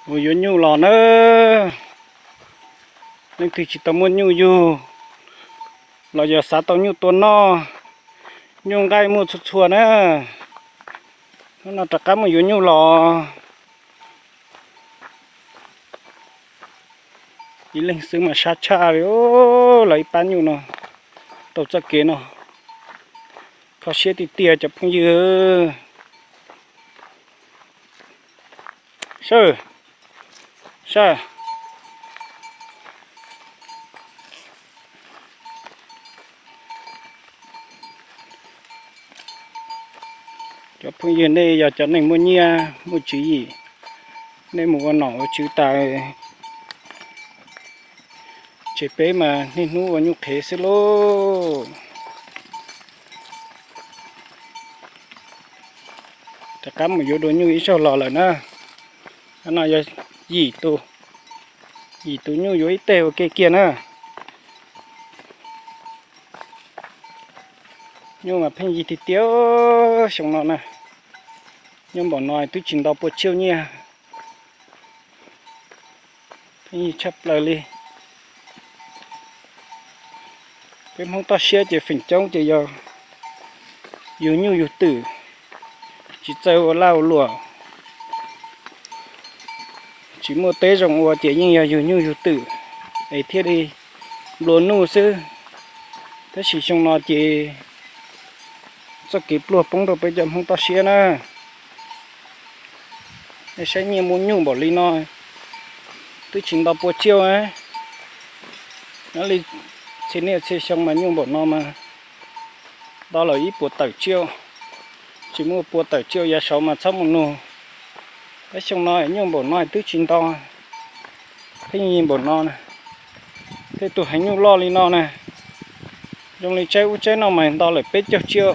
Mus yuav nyuj los na. Leej twg tsis tau muaj nyuj yug los yog xav tau nyuj tua noj, nyuj nqaij muaj txhua txhua na. Hnub no rov qab mus yuav nyuj los. Ib leeg xwb mas sab tshaj li, los ib pab nyuj no tau txoj kev no. Kho siab tiag tiag cov phooj ywg. Sawb, sawb. Cov phooj ywg nej yog cov neeg muaj nyiaj muaj tswv yim, nej mus ua nom ua tswv tas, ces peb mas niaj hnub ua nyuj qhev xwb lauj. Rov qab mus yuav dua nyuj ib zaug los lawm na. No yog yim tus, yim tus nyuj yuav ib teg ua ke kiag na. Nyuj mas pheej yig tiag tiag xyoo no na. Nyuj npaum no twb tsis nto pua tsiaj nyiaj, pheej yig tshaj plaws li. Peb Hmoob toj siab ces feem coob ces yog yug nyuj yug twm, tsis txawj ua laj ua luam, tsis muaj teb zoo ua ces yeej yog yug nyuj yug twm es thiaj li nplua nuj xwb. Tab sis xyoo no ces txoj kev pluag poob rau peb cov Hmoob toj siab na. Nej saib nyiaj muaj nyuj npaum li no twb tsis nto pua tsiaj. Nyob li txhia niaj txhia xyoo mas nyuj npaum no mas nto lawm ib puas tawm tsiaj, tsis muaj pua tawm tsiaj yav saud mas txhob mus nug. Tab xyoo no nyuj npaum no twb tsis nto, pheej yig npaum no na. Tej tus heev nyuj loj li no na, zoo li tsaib ub tsaib no mas nto lawm peb caug tsiaj,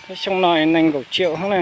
tab xyoo no nees nkaum tsiaj hab na.